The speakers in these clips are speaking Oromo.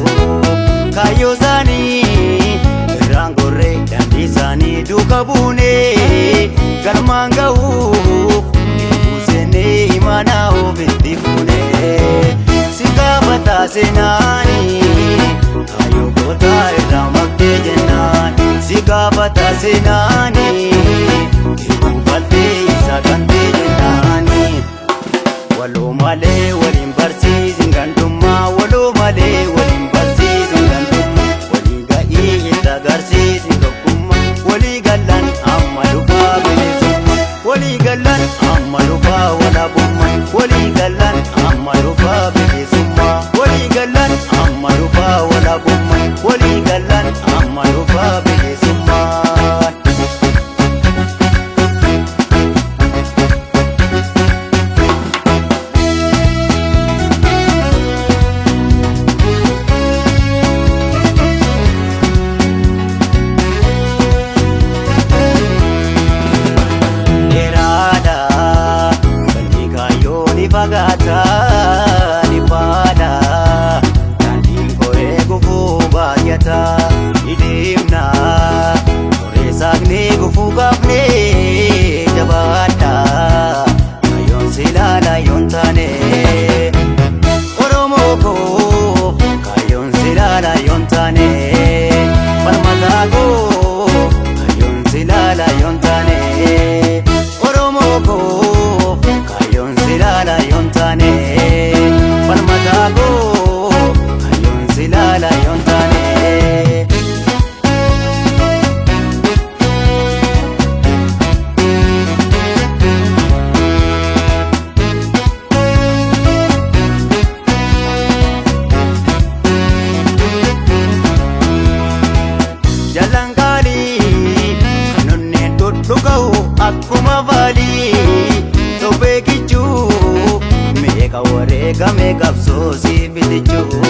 Kaayyoo isaanii irraan gorree daandii isaanii duuka buunee galmaan ga'uuf dhibbuu seennee imaanaa ofitti fuunee si gaafataa seenaanii kaayyoo gootaa irraa maqtee jennaan si gaafataa seenaanii dhibbuu baltee isaa kantee jennaanii. Waloo malee waliin barsiisin gandummaa waloo malee waliin barsiisin gandummaa walii ga'ii itti agarsiisin tokkummaa walii gallan amma dhufaa bilisummaa walii gallan amma dhufaa walaabummaa walii gallan amma dhufaa bilisummaa walii gallan amma dhufaa walaabummaa walii gallan amma dhufaa bilisummaa. Dheeraadha balli kaayyoo ni fagaata ni faadha daandiin koree gufuu baay'ata ni deemna koree saaqnee gufuu kaafnee jabaadha kaayyoon si ilaala yoon taane Oromoo koo kaayyoon si ilaala yoon taane falmataa koo kaayyoon si ilaala yoon taane Oromoo koo kaayyoon si ilaala yoon taane falmataa koo kaayyoon si ilaala yoon taane. Jalaan qaalii kan onneen dhudhuga'u akkuma baalii tophee kichuu meeqa wareegame qabsoosii fitichuu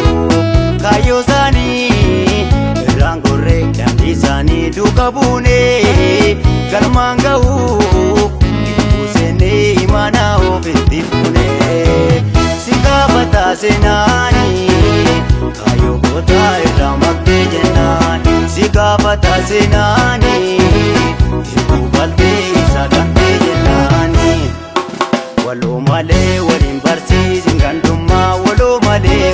kaayyoo isaanii irraan gorree daandii isaanii duuka buunee galmaan ga'uuf dhibbuu seennee imaanaa ofitti fuunee si gaafataa seenaanii kaayyoo gootaa irraa maqtee jennaan si gaafataa seenaanii dhibbuu baltee isaa kantee jennaanii. Waloo malee waliin barsiisin gandummaa waloo malee.